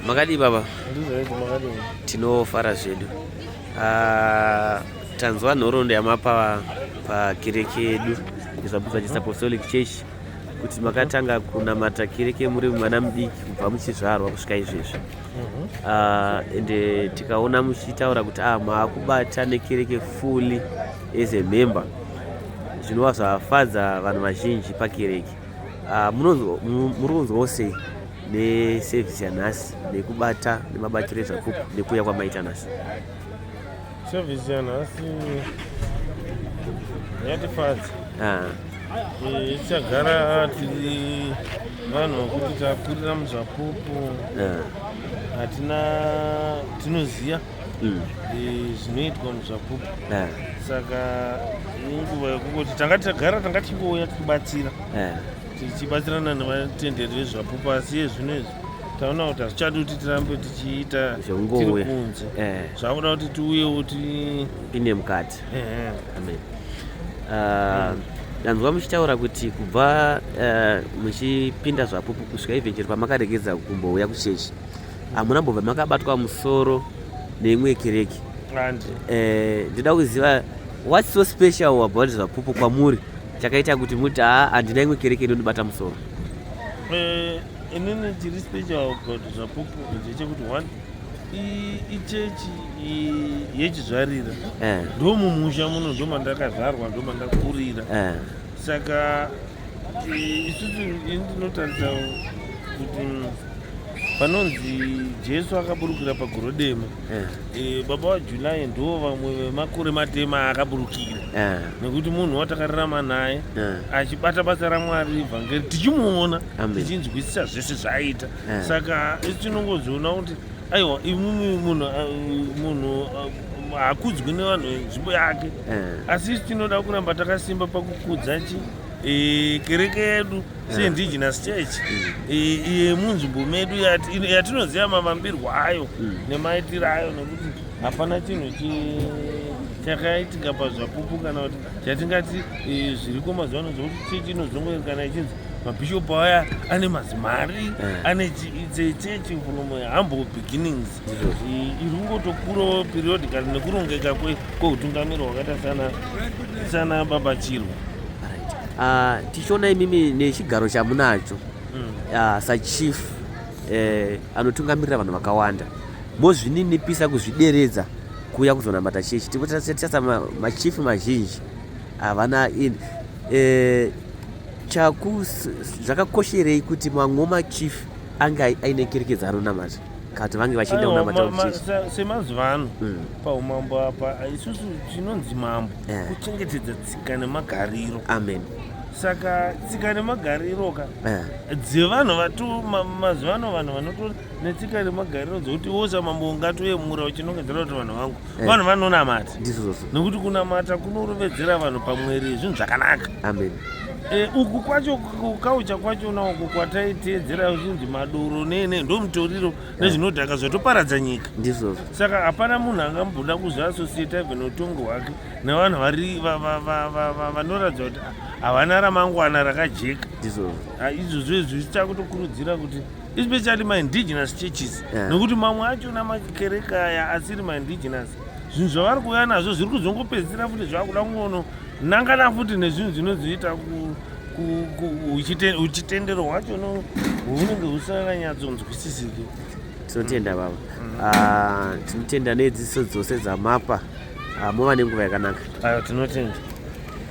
Makadii baba? Tinofara zvedu. Tanzwa nhoroondo yamapa pakereke yedu yeZvapupu zvaJesu Apostolic Church kuti makatanga kunamata kereke muri mwana mudiki kubva muchizvarwa kusvika izvezvi. Ende tikaona muchitaura kuti maakubata nekereke fully as a member, zvinova zvafadza vanhu vazhinji pakereke. Muri kunzwawo sei nesevhisi yanhasi nekubata nemabatiro eZvapupu nekuuya kwamaita nhasi? Sevhisi yanhasi yatifadza. Tichagara tiri vanhu vekuti takurira muZvapupu, hatina tinoziva zvinoitwa muZvapupu. Saka inguva yekungoti tanga tagara, tanga tichingouya tichibatsira, tichibatsirana nevatenderi veZvapupu, asi yezvino izvi taona kuti hazvichadi kuti tirambe tichiita tiri Zvekungouya. kunze. Zvakuda kuti tiuyewo pinde mukati. Amen. Ndanzwa muchitaura kuti kubva muchipinda Zvapupu kusvika even chero pamakaregedza kumbouya kuchechi, hamuna mbobva makabatwa musoro neimwe kereke. Handi. Ndinoda kuziva what's so special about Zvapupu kwamuri chakaita kuti muti, "Haa, handina imwe kereke inondibata musoro"? Inini chiri special about Zvapupu ndechekuti, one, ichechi yechizvarira. Ndo mumusha muno, ndo mandakazvarwa, ndo mandakurira. Saka isusu, ini ndinotarisa kuti panonzi Jesu akaburukira pagorodema, baba waJuly ndo vamwe vemakore matema akaburukira, nekuti munhu watakararama naye achibata basa raMwari, vhangeri, tichimuona, tichinzwisisa zvese zvaaita. Saka isu tinongozoona kuti aiwa, imimi munhu hakudzwi nevanhu venzvimbo yake, asi isu tinoda kuramba takasimba pakukudza chi kereke yedu seindigenous church yemunzvimbo medu yatinoziva mavambirwo ayo nemaitiro ayo, nekuti hapana chinhu chakaitika paZvapupu kana kuti chatingati zviriko mazuva ano zvokuti chechi inozongoerekana ichinzi mabhishopu aya ane mazimari. Ane it's a church from humble beginnings iri kungotokurawo periodically nekurongeka kweutungamiri hwakaita sana Baba Chirwa. Right. Tichiona imimi nechigaro chamunacho sachief anotungamirira vanhu vakawanda, mozvininipisa, kuzvideredza kuuya kuzonamata chechi, tichasa machief mazhinji havana in zvakakosherei kuti mamwe machief ange aine kereke dzaanonamata kana kuti vange vachienda Aiwa, kunamata kuchechi? Semazuva ano paumambo apa, isusu chinonzi mambo kuchengetedza tsika nemagariro. Amen. Saka tsika nemagariro ka dzevanhu vatu mazuva ano, vanhu vanoto netsika nemagariro dzekuti wosa mambo ungatoyemura uchinongedzera kuti vanhu vangu, vanhu vanonamata, Ndizvozvo. nekuti kunamata kunorovedzera vanhu pamwiri zvinhu zvakanaka. Amen. Uku kwacho kukaucha kwachona uku kwataiteedzera zvinzi madoro nene ndo mutoriro nezvinodhaka zvatoparadza nyika. Ndizvozvo. Saka hapana munhu angamboda kuzviassociata even utongo hwake nevanhu vari vanoratidza kuti havana ramangwana rakajeka. Ndizvozvo. Ah, izvozvo izvi zvichakutokurudzira kuti especially maindigenous churches, nekuti mamwe achona makereke aya asiri maindigenous, zvinhu zvavari kuuya nazvo zviri kuzongopedzisira futi zvakuda kungono nangana futi nezvinhu zvinozoita uchitendero hwacho hunenge husinganyatsonzwisisiki. Tinotenda baba. Ah, tinotenda nedzidziso dzose dzamapa. Ah, muva nenguva yakanaka. Ayo, tinotenda.